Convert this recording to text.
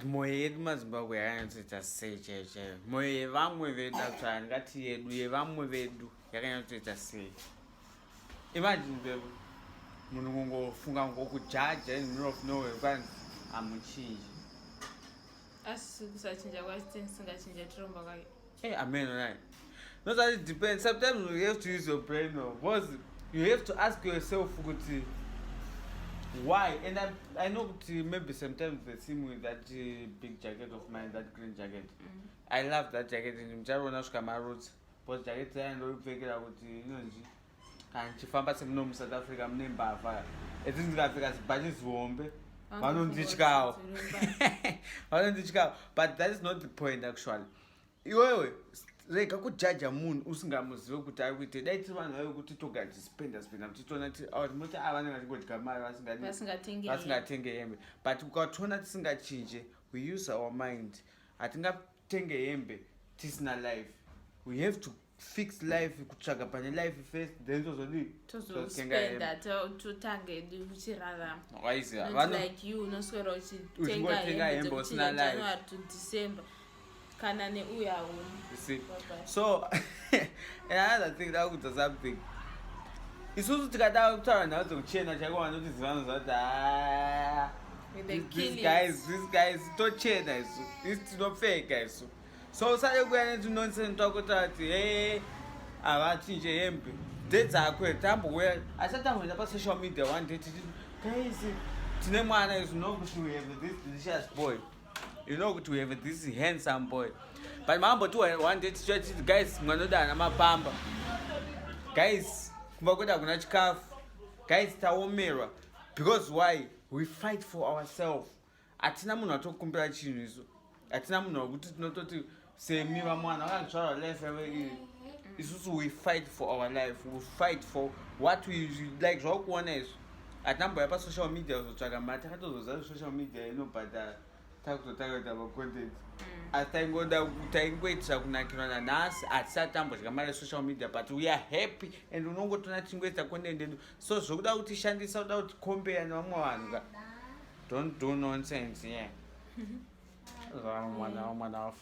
But mwoyo yedu maZimbabwe yakanyatsoita sei chaiyo chaiyo? Mwoyo yevamwe vedu, atsva ndingati yedu, yevamwe vedu yakanyatsoita sei? Imagine, babe, munhu kungofunga ngokujaja in the middle of nowhere, kwanzi hamuchinji. Asi kusachinja kwacho, tisingachinja tiromba kwake. Hey, amen, right? No, that it depends. Sometimes you have to use your brain, though, because you have to ask yourself kuti why. And I know kuti maybe sometimes they see me with that big jacket of mine, that green jacket. I love that jacket. And muchariona svika marutsi. Because jacket yayo ndoipfekera kuti inonzi kana ndichifamba semuno muSouth Africa mune mbavha. Eti ndikapfeka zibhachi zihombe, vanondityawo. Vanondityawo. But that is not the point, actually. Iwewe rega kujaja munhu usingamuzive kuti ari kuite. Dai tiri vanhu vave kuti togara tichipenda spenda, tichitoona ti moti a vanenge vachingodya mari vasingatenge. Vasingatenge hembe. But ukatoona tisingachinje, we use our mind. Hatingatenge hembe tisina life. We have to fix life, kutsvaga pane life first, then tozodii? Tozotenga hembe. Tozospenda, totanga edu kuchirarama. Waiziva. Not like you, unoswera uchitenga Uchingotenga hembe hembe usina dzekuchinja life. January to December, kana neuyu hauna. You see? Bye-bye. So, and another thing, ndakuudza something. Isusu tikada kutaura nhau dzekuchena chaiko, vanotiziva vanoziva kuti "Ah, With the these killings. guys, these guys tochena isu, isi tinopfeka isu." So usade kuuya netunonsense twakutaura kuti he, havachinje hembe ndedzako. Tambouya asati tamboenda pasocial media one day tichiti, "Guys, tine mwana isu." Know kuti we have this delicious boy, you know kuti we have this handsome boy, but makamboti one day tichiti, "Guys, mwana wedu haana mapamba. Guys, kumba kwedu hakuna chikafu. Guys, taomerwa." Because why? We fight for ourselves. Hatina munhu atokumbira chinhu isu. Hatina munhu wekuti tinototi semi vamwana vakazvarwa life yavo iri. Isusu we fight for our life, we fight for what we like. Zvakuona izvi, hatinamboya pasocial media kuzotsvaka mari. Takatozoziva social media inobhadhara takuzotanga kuita macontent, asi taingoda, taingoitira kunakirwa. Nanhasi hatisati tambodya mari yesocial media, but we are happy and unongotoona tichingoita content yedu. So zvokuda kutishandisa, kuda kuti compare nevamwe vanhu ka, don't do nonsense. Yeah, mwana mwana.